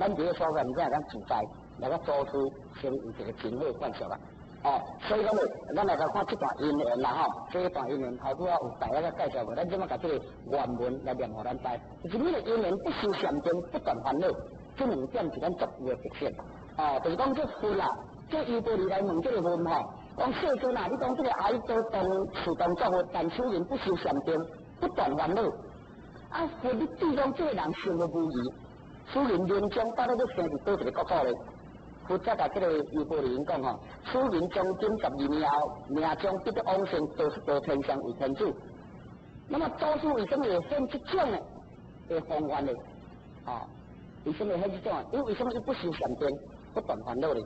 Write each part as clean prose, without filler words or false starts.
咱佇個所在，毋知會當自在，來個祖師成為一個真好慣俗啊！哦，所以講咧，咱來來看這段因緣啦吼，這段因緣頭拄仔有大約個介紹過，咱這擺共這個原文來念予咱知。就是你的因緣不修禪定，不斷煩惱，這兩點是咱獨有的特色。哦，就是講這佛啊，這優婆離來問這個問吼，講世尊啊，你講這個阿逸多當自當作佛，但此人不修禪定，不斷煩惱。啊，佛你對講這個人生活無疑，此人臨終到底欲生佇佗一個國土咧？佛才共這個優婆離講吼，此人將近12年後，命終必得往生兜率陀天上為天子。那麼祖師為什麼會現這種的的方法呢？哦，為什麼會現這種？因為什麼伊不修禪定，不斷煩惱呢？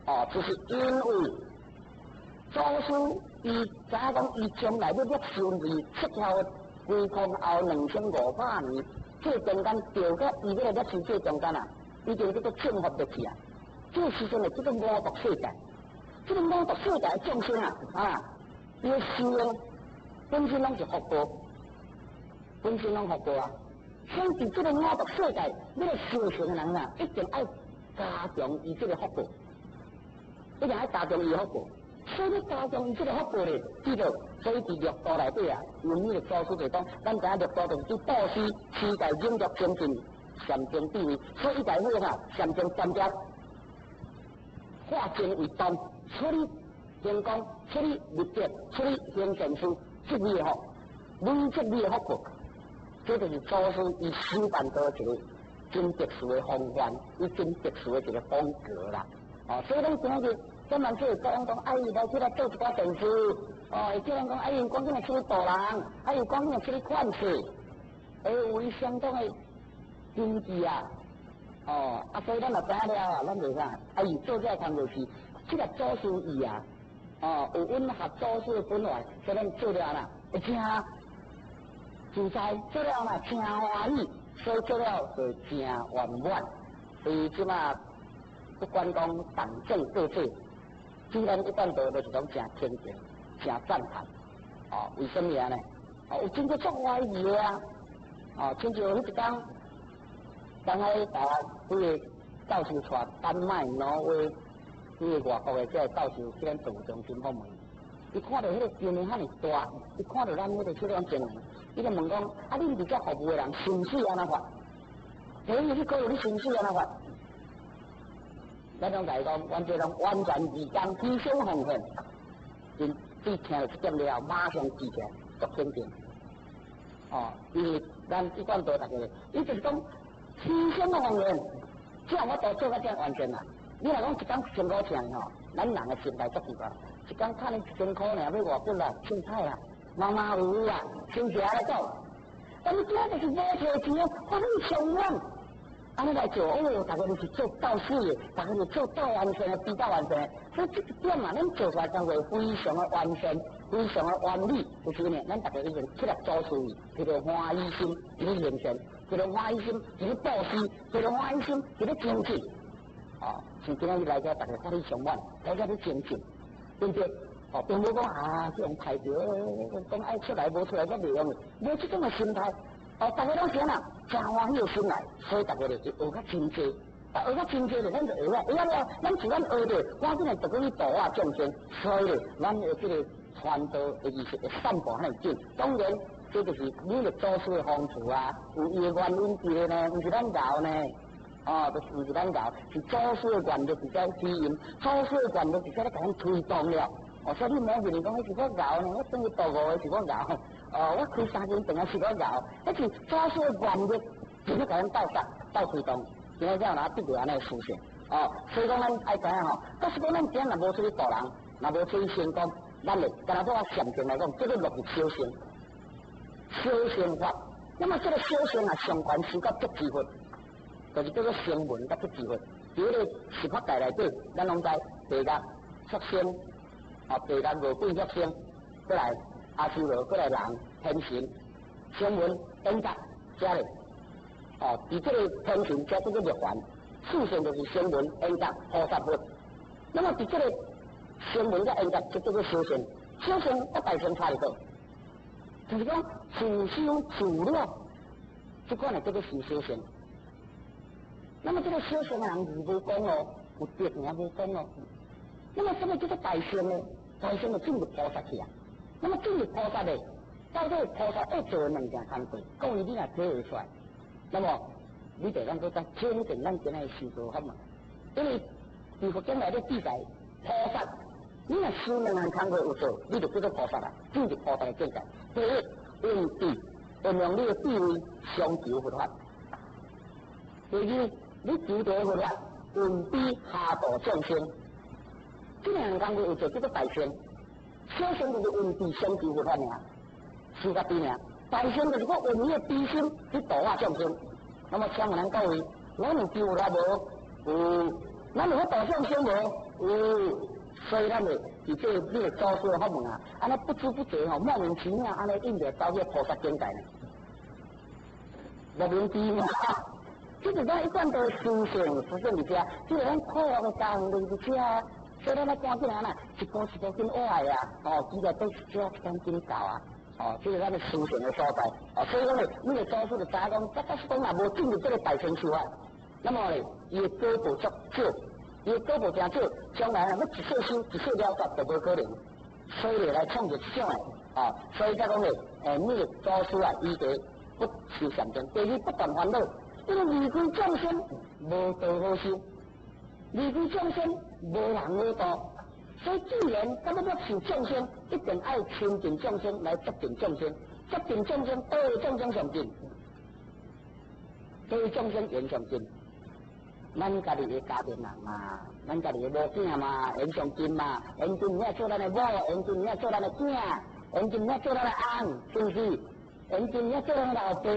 哦，就是因為祖師伊知影講，伊將來欲攝受為出脫虛空後2500年，這個中間著甲伊欲來攝受這個中間啊，已經叫做正法滅去啊！這個時陣會叫做五毒世界，這個五毒世界的眾生啊，啊，伊的修養本身攏是福報，本身攏福報啊。所以佇這個五毒世界，欲來修行的人啊，一定愛加強伊這個福報，一定愛加強伊的福報。所以欲加強伊這個福報咧，記住，所以佇六道內底啊，因為個祖師就講，咱知影六道就是指布施、持戒、忍辱、精進、禪定、智慧，所以伊共你啥？禪定斷掉，化靜為動，出離行功，出離立德，出離行善事，積美的福，累積美的福報，這就是祖師伊修辦道一個真特殊的方法，伊真特殊的一個風格啦。哦，所以咱今日專門去講講，哎，來出來做一寡善事，哦，會叫人講，哎，趕緊來出去度人，哎，趕緊來出去勸世，會有伊相當的根基啊。哦，啊，所以咱若知影了啊，咱就啥？啊，伊做這個工作是，這個祖師伊啊，哦，有吻合祖師的本願，所以咱做了啦，會真自在，做了啦，真歡喜，所以做了就真圓滿。所以這馬不管講黨政各界，對咱一貫道都是講誠肯定、誠讚嘆。哦，為什麼呢？哦，有真濟足懷疑的啊！哦，親像彼一工，當彼台灣幾个教授帶丹麥、挪威幾个外國的這个教授去咱道中心訪問，伊看著彼个場面遐爾大，伊看著咱彼個這種情形，伊就問講：啊，恁佇遮服務的人薪水按怎發？第一，你考慮你薪水按怎發？咱攏共伊講，阮這攏完全義工，犧牲奉獻。𪜶對聽著這點了後，馬上記起來，足肯定。哦，因為咱一貫道逐家，伊就是講犧牲奉獻，這樣我都做甲這完全啦。你若講一工一千箍錢吼，咱人的心態足奇怪，一工趁你一千箍爾，欲偌久啦？凊彩啦，馬馬虎虎啦，親像來講。但是這就是無揣錢，發你上滿，按呢來做，哦，逐家都是做到死的，逐家是做到完善的，比較完善的。所以這一點啊，咱做出來感覺非常的完善，非常的完美，就是呢，咱逐家已經起來做事，提著歡喜心，佇咧行善，提著歡喜心，佇咧布施，提著歡喜心，佇咧精進。哦，像今仔日來遮，逐家法喜充滿，來遮咧精進，對不對？哦，並無講啊，這種排著，講愛出來無出來，煞袂用的，無這種的心態。哦，逐家攏是按怎，誠歡喜的心來，所以逐家就學較真濟，啊，學較真濟就咱就會曉，會曉了，咱自然學著，趕緊就閣去度化眾生，所以咧，咱的這個傳道的意識會散布遐爾緊。當然，這就是每個祖師的風度啊，有伊的原因佇咧呢，毋是咱𠢕呢。哦，就是毋是咱𠢕，是祖師的願力佇遮指引，祖師的願力佇遮咧共咱推動了。哦，所以你莫認為講彼是我𠢕呢，我轉去度五个是我𠢕，哦，我開三間堂仔是我𠢕，彼是祖師的願力，佇咧共咱鬥殺、鬥推動，今仔才有哪得著按呢的思想。哦，所以講咱愛知影吼，假使講咱今仔若無出去度人，若無出去成功，咱會敢若做禪定來講，叫做落入小乘，小乘法。那麼這個小乘啊，上懸修到辟支佛，就是叫做聲聞佮辟支佛。佇彼個十法界內底，咱攏知地獄、畜生，哦，地獄餓鬼畜生，過來阿修羅，過來人天神、聲聞、緣覺，遮咧，哦，佇這個天神遮叫做涅槃，四聖就是聲聞、緣覺、菩薩佛。那麼佇這個聲聞佮緣覺，就叫做小乘，小乘佮大乘差佇佗？就是講自修自了，這款的叫做修小乘。那麼這個小乘的人是無講哦，有德爾無講哦。那麼什麼叫做大乘呢？大乘就進入菩薩去啊。那麼進入菩薩呢，到底菩薩愛做兩件工課，各位你若體會出來，那麼你就當閣較肯定咱今仔修道法門。因為佇佛經內底記載，菩薩你若修兩項工課有做，你就叫做菩薩啦，進入菩薩的境界。第一，用智，運用你的智慧相求佛法；第二，你求得佛法，運悲下度眾生。這兩項工課有做，叫做大乘。小乘就是運智相求佛法爾，修較低爾。大乘就是講運你的悲心去度化眾生。那麼請問咱各位，咱有求佛法無？有。咱有欲度眾生無？有。所以咱會佇這個你的祖師的法門啊，按呢不知不覺吼，莫名其妙按呢應著走去菩薩境界呢。莫名其妙，這是咱一貫的思想思想佇遮，這個咱科學的教育佇遮，所以咱愛趕緊按怎，一步一步緊學來啊，哦，其實都是這一點緊教啊，哦，這個咱的思想的所在，哦，所以講咧，你的祖師就知影講，假使講若無進入這個大乘修法，那麼咧，伊的果報足少。伊的果報誠少，將來啊，欲一世修一世了結就無可能，所以來創造這種的，啊，所以才講咧，你的祖師啊，伊個不修禪定，第二不斷煩惱，因為離開眾生無道好修，離開眾生無人好度，所以既然咱欲受眾生，一定愛親近眾生來接近眾生，接近眾生，對眾生上近，對眾生緣上近。咱家己的家庭人嘛，咱家己的某囝嘛，緣上近嘛，緣近才做咱的某，緣近才做咱的囝，緣近才做咱的翁，是毋是？緣近才做咱的老爸，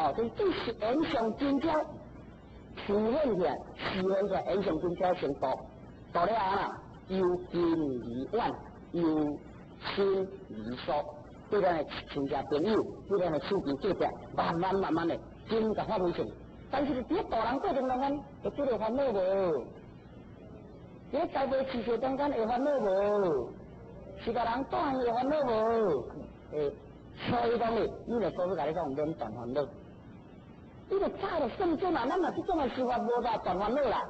哦，這是緣上近才體現起來，體現起來緣上近才成度，度了後啊，由近而遠，由親而疏，對咱的親戚朋友，對咱的處境隔壁，慢慢慢慢的，真共發揮出。但是佇咧度人過程中間，會這個煩惱無？佇咧栽培飼育中間會煩惱無？是共人帶會煩惱無？欸，所以講咧，你若祖師共你講免斷煩惱，你著早就算準啊！咱若這種的修法無才斷煩惱啦。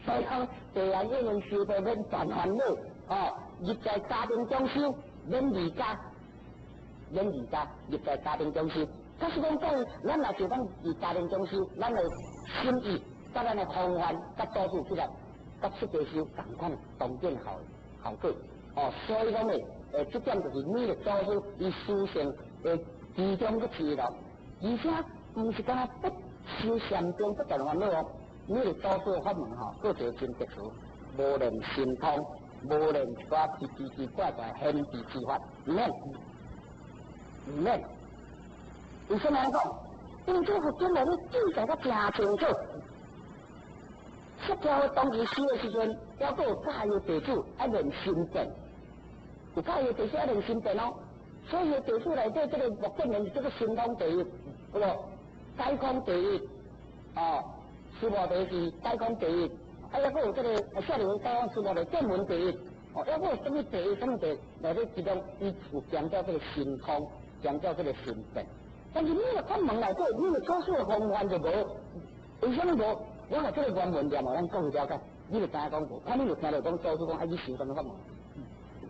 所以講，地人已經修到免斷煩惱，哦，入在家庭中修，免離家，免離家，入在家庭中修。假使講講，咱若就講佇家庭中修，咱的心意、佮咱的方法、佮祖師起來，佮出家修仝款同等效效果。哦，所以講咧，這點就是每個祖師伊思想的其中一個咯。而且毋是干焦不修禪定不斷煩惱哦，每個祖師的法門吼，閣一個真特殊，無練神通，無練一寡奇奇奇怪怪玄秘之法，毋免，毋免。為什麼按呢講？因為這佛經內底記載得誠清楚。釋迦佛當時死的時陣，猶閣有教伊弟子愛練心變，有教伊弟子愛練心變哦。所以弟子內底這個目犍連叫做神通第一，有無？解空第一，哦，須菩提是解空第一，啊，猶閣有這個舍利弗解空須菩提見聞第一，哦，猶閣有啥物第一？啥物第一？內底其中伊有強調這個神通，強調這個心變。但是你若法門內底，你的祖師的風範就無，為什麼無？我若這個原文念予咱各位了解，你就知影講無。看你有聽著講祖師講愛去修啥物法門？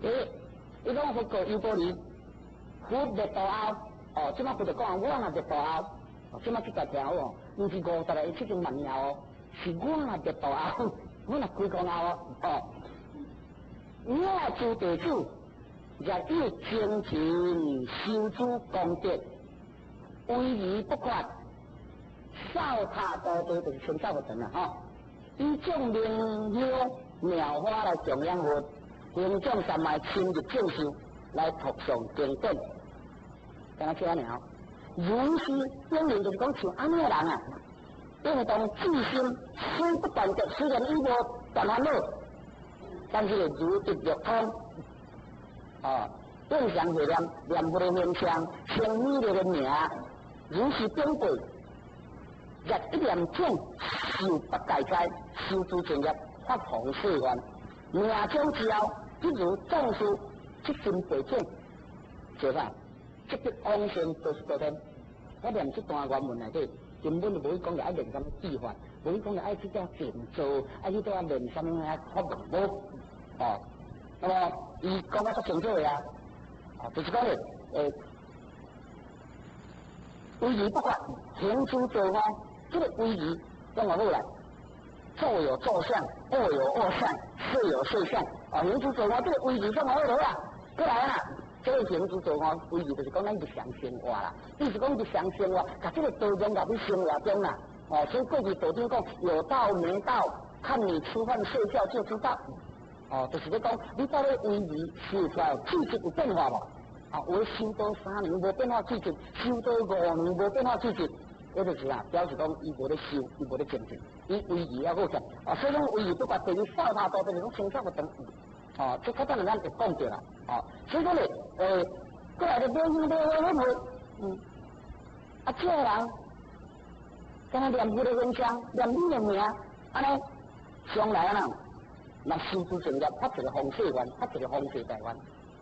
第一，伊講佛告優波離，佛滅度後，哦，這擺佛就講我若滅度後，哦，這擺這條聽好哦，毋是五十個七千萬年後哦，是我若滅度後，我若歸空後哦，我諸弟子若欲精勤修諸功德。威儀不缺，掃塔度地就是清掃佛塵啦，吼！以眾明香妙花來供養佛，行眾三昧深入淨修來讀誦經典，敢若這按呢吼。如是證明就是講像按呢的人啊，應當至心雖不斷得，雖然伊無斷煩惱，但是如得六通，哦，應常會念念佛的名聲，稱彌勒的名。如是等輩，日一念種受八戒齋，修諸善業，發弘誓願。命終之後，即如眾士七心八種，做啥？即得往生兜率陀天。我念這段原文內底，根本就無去講著愛練啥物秘法，無去講著愛去倒靜坐，愛去倒練啥物啊法門無，哦。那麼伊講得足清楚的啊，啊，就是講咧，威儀不決，行諸造惡，這個威儀講話好啦，做有做相，惡有惡相，色有色相，啊，行諸造惡，這個威儀講話好啦，過來啊，這個行諸造惡，威儀就是講咱日常生活啦，意思講日常生活，共這個道融入去生活中啦，哦，所以過去道長講有道沒道，看你吃飯睡覺就知道。哦，就是咧講，你到底威儀修出來氣質有變化無？啊，有修道3年無變化氣質，修道5年無變化氣質，那就是啊，表示講伊無咧修，伊無咧精進，伊威儀猶閣有啊，所以講威儀不決，第二掃他道，就是講清楚個長。哦，這較等咱會講著啦。哦，所以講咧，過來就買香買花買花，啊，這個人，敢若念彼个現象，念你的名，按呢，將來啊。那修諸善業，發一个風誓願，發一个風誓大願。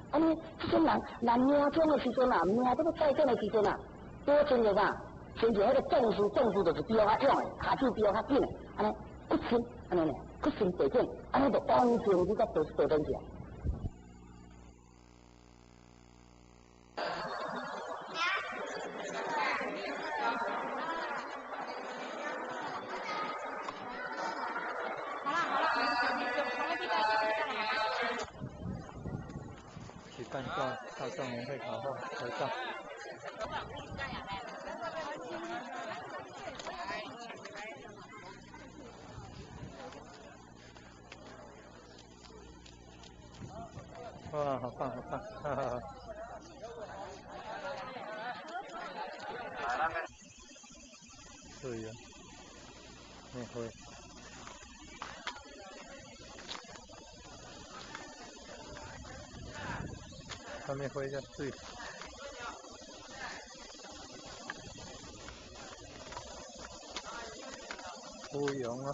按呢，這種人，若命終的時陣啊，命欲再見的時陣啊，多親像啥？親像彼个壯士，壯士就是比較勇的，跤手比較緊的，按呢，決心，按呢呢，決心地轉，按呢就完全去甲道道頂去啊。办大众年会考后合照。哇，好棒，好棒，哈哈哈。對呀，你會。上面喝一下水。乌龙啊！